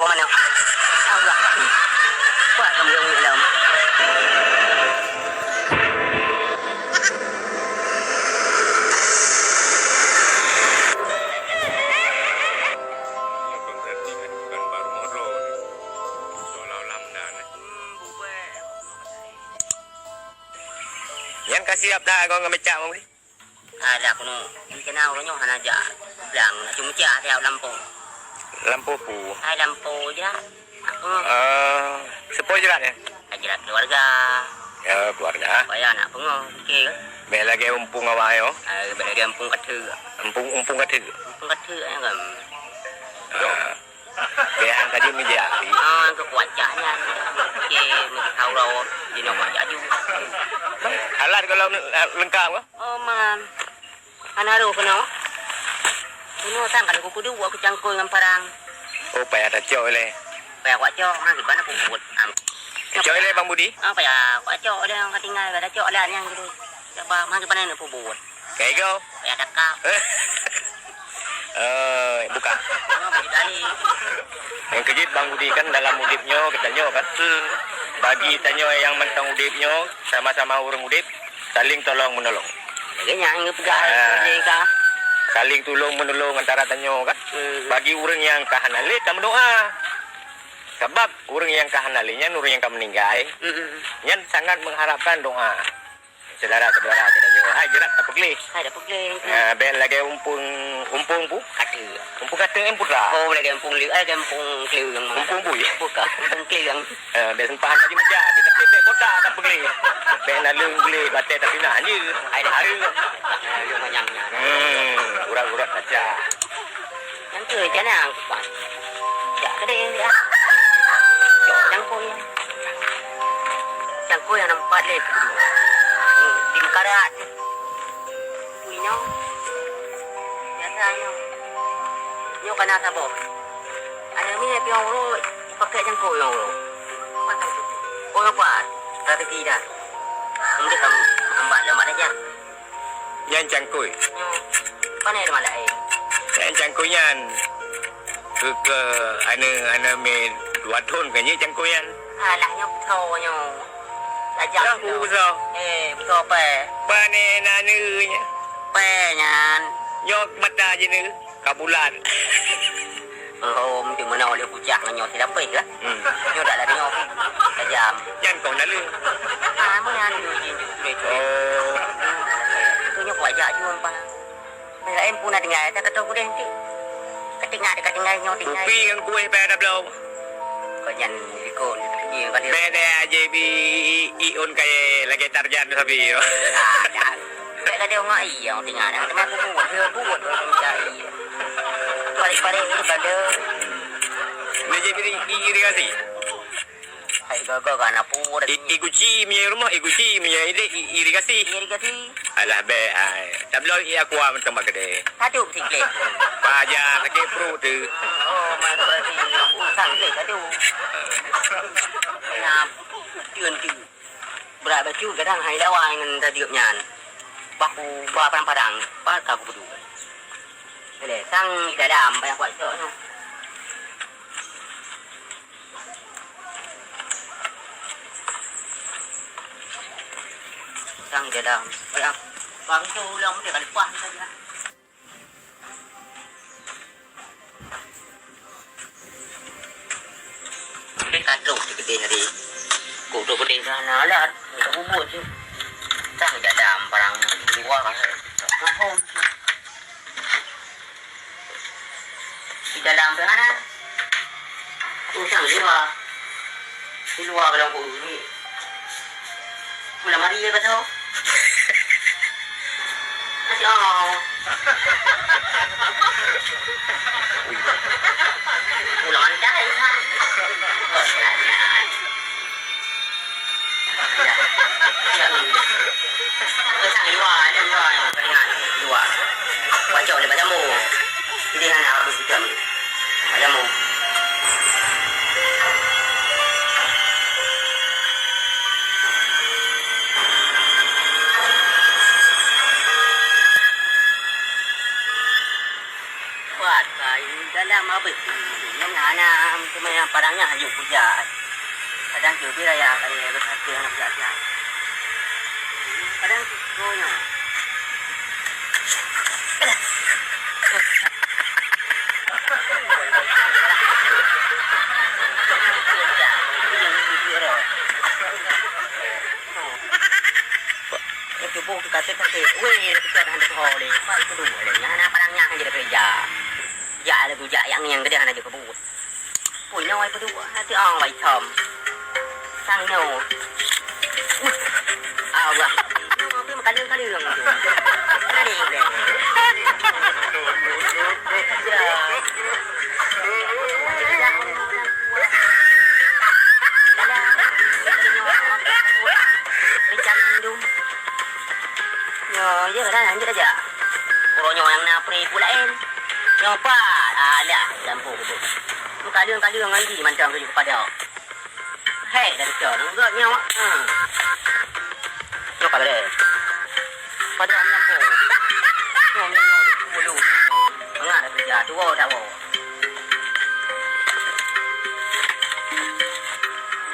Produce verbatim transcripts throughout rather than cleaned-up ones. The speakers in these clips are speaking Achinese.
Mana? Allah. Kuat kamu yang lom. Nyan ka siap dah ngon mecak, Bang Budi? Ada kuno, di sana orang nyoh hana jak. Blang, nak cuma cak siap lampu. Lampu pu? Hai lampu je. Aku. Eh, sepo jerat ya? Hai jerat keluarga. Ya, keluarga. Supaya anak pengoh, okey ke? Bek lagi umpung awak yo. Hai, bek lagi umpung kata. Umpung, umpung kata. Umpung kata ya kan. Ah. Bek hang kaji meujak. Ah, ke kuacah nyan. Okey, meujak sauro, jinoe kuacah ju. Alat kalau lengkap ke? Oh, man. Hana roh keunoe. Keunoe sang ka lheueh kupeuduek keu cangkôi ngon parang. Oh, payah tacok ilèe. Payah kucok, ha, kiban aku buet. Am. Cok ilèe, Bang Budi? Ah, payah kucok ilèe, ka tinggai, payah tacok ilèe nyang gitu. Coba, ha, kiban aku buet. Kayak gitu? Payah takap. Eh, buka. Oh, bagi dari. Nyang keujeuet Bang Budi kan dalam udép nyoe, geutanyoe kan. Hmm. Bagi tanyoe nyang mantong udép nyoe, sama-sama ureueng udép. Saling tolong menolong. Lagèe nyan geupeugah. Ah. Lagèe ka. Saling tulông menolong antara tanyoe kan. Hmm. Bagi ureueng nyang ka hana lé tameudoa. Sabab ureueng nyang ka hana lé nyan ureueng nyang ka meuninggai. Hmm. Nyan sangat mengharapkan doa. Syedara-syedara geutanyoe. Hai jerat tapeugleh. Hai tapeugleh. Ah, bèk lagèe umpung, umpung pu? Kata. Umpung kata kan putra. Oh, lagèe umpung li-, eh, lagèe umpung kleueng. Umpung bui. Bukan, umpung kleueng. Eh, bèk seumpah tadi meujak, tapi bèk botak tapeugleh. Bèk naleueng gleh, batèe tapi na anjeue. Hai dah. Hareuem. Nah, manyang nyan. Hmm, urat-urat kaca. Nyang tu, jangan kupat. Jak kedai dia. Cok cangkôi. Cangkôi nyang nampak lé tu. Hmm, di Mekarat tu. Ui, nyoe. Biasa nyoe. Nyoe kana saboh. Aneuk miet piang urut, pakai cangkôi nyang urut. Oh, nampak. Rezeki dah. Mungkin tam-, tambah lama dah, Jang. Nyan cangkôi. Nyoe. Pane teuma laén. Nyan cangkôi nyan. Keu, keu aneuk, aneuk miet dua thon ka nyan cangkôi nyan. Alah, nyoe beutôi nyoe. Tajam. Cangkôi beutôi. Eh, beutôi pèe. Pane na aneuk nyan. Pèe nyan. Nyoe mata jih nyoe. Ka bulat. Hom, di mana oleh kucak ngon nyoe silapeh lah. Hmm. Nyoe dak lari nyoe. Tajam. Nyan kong naleueng. Ah, mana anu jin ju boleh tu. Oh. Tu nyoe kuat jak ju ampang. Lain pun ada tinggal, tak kata boleh nanti. Ketinggal, dekat tinggal nyoe tinggal. Kupi ngon kueh payah dah bloe. Kau nyan ikut, iya, kau dia. Beda aja bi i, i, i on kayak lagi Tarjan sapi. Ah, dah. Bèk lagèe ureueng ai nyang tinggai, nyang teuma kubuet, dia buet ureueng cari. Parit-parit ni pada. Dia jadi iri-, irigasi. Hai gaga kan apa dah. I, i guci punya rumah, i guci punya ini, i, irigasi. Irigasi. Alah, bèk ai. Tabloe i aqua mantong bak kedai. Satu sikit. Paja sakit perut tu. Oh, mai berarti usang sikit satu. Nah, tu, tu. Brat bacut kadang hai lawa ngon tadieup nyan. Bah ku ba padang-padang, pat ka kupeuduek. Lé sang di dalam, payah kuat cok nyoe. Sang di dalam, payah. Bang tu ulang dia ka lepas tadi lah. Ka trok di keudeh tadi. Kok trok keudeh sana alat, ka bubut je. Tang jadam barang luwa. Mahom. Di dalam tu mana? Usang luwa. Di luwa kalau kok ni. Ulah mari ya, Baso. Masya Allah. Ulah mantap, ya. Ya. Ya. Pesan dua, ada dua yang teringat. Dua. Baca oleh Bajamu. Jadi, hana habis kita. Ayam. Kuat kayu dalam habis. Yang anak kemana Padang nyan hana jeuet kujak. Kadang jeuet bira ya, kaya beurhati hana kujak-jak. Kadang tu nyoe. Itu buk tu kata-kata. Weh, dia kata dah ada ho le. Apa itu dulu le? Nah, nah, padang nyan hana jeuet kujak. Jak lagu jak yang yang gede hana jeuet kebut. Pui nyoe ai peuduek, hati awai thom. Sang nyoe. Allah. Nyoe pih meukaleng-kaleng tu. Kaleng deh. Ya. Rencana dum. Nyoe, ya, dah lanjut aja. Uroe nyoe nyang na pri pula en. Nyoe pat, alah, lampu kubur. Meukaleng-kaleng ngan di mantong keu kepada. Hei, dari tu, nunggu nyawa. Hmm. Nyoe ka bere. Pada orang nyampung. Nyoe, nyoe, nyoe, bulu. Mangat dah kerja, dua dah bawa.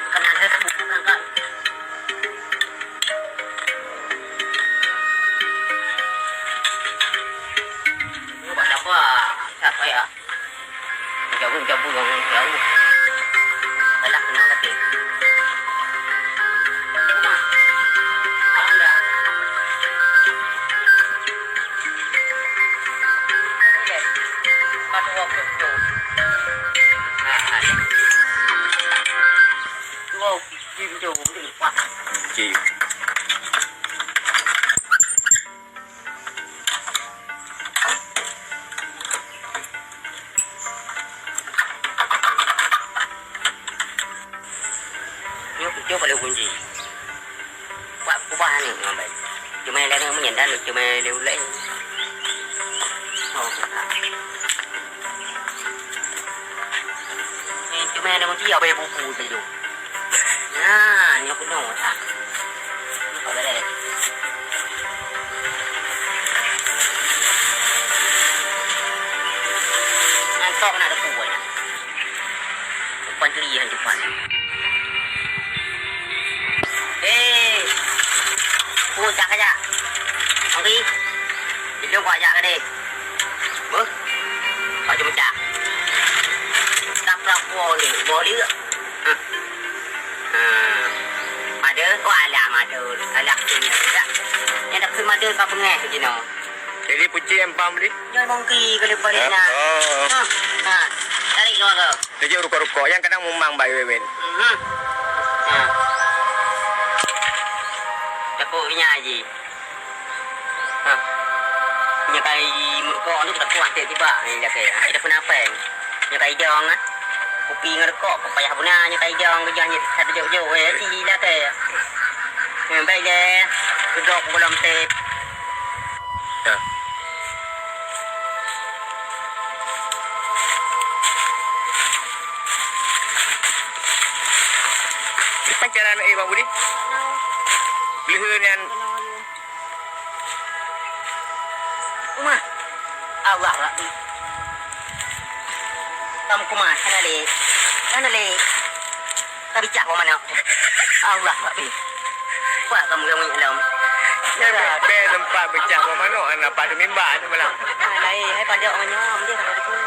Kena ada tu, kan. Nyoe buat apa? Siapa ya? Jauh, jauh, jauh, jauh. Galak kenal lagi. Rumah. Tahu nggak? Oke. Pas waktu itu. Nah, ada. Dua pintu. Wah. Cik. Nyoe, nyoe paléng kunci. Buat kubah ni, ngambil. Cuma yang lain punya dan cuma dia ulai. Oh, tak. Ni cuma ada kunci apa yang buku tu. Nah, ni aku tahu tak. Ni kau balik. Ngantok nak depu, eh. Depan teri yang cepat. Eh, pucak aja. Mari. Itu kuat jak tadi. Beuh. Pak cuma cak. Stop, stop, boleh. Boleh. Hah. Ha. Mada, oh, alah, mada. Alah, sini. Ya. Yang dah mada ka bengeh ke sini. Jadi, pucuk nyang pam tadi? Nyoe mungki kali balik na. Oh. Ha. Ha. Tarik dua ke? Tujuh rukok-rukok. Yang kadang mumang bak wewen. Hmm. Ha. Takut nya ji. Ha. Nyoe kai meurukok tu takut até tiba. Ni dah kaya. Ada pun apa ni? Nyoe ka idong, ah. Kupi ngon rukok, payah beuna nyoe ka idong, keujah nyoe satu jok-jok, eh, si lakée. Eh, baik deh. Keudok gohlom tép. Ya. Depan cara aneuk, eh, Bang Budi. Leuheun nyan. Uma. Allah Rabbi. Kamu kuma, hana le. Hana le. Ka bicah wa manok. Allah Rabbi. Kuat kamu yang lom. Be sempat bicah wa manok, hana pada mimba tu malam. Ah, lain, hai pada orang nyam dia kalau dukung.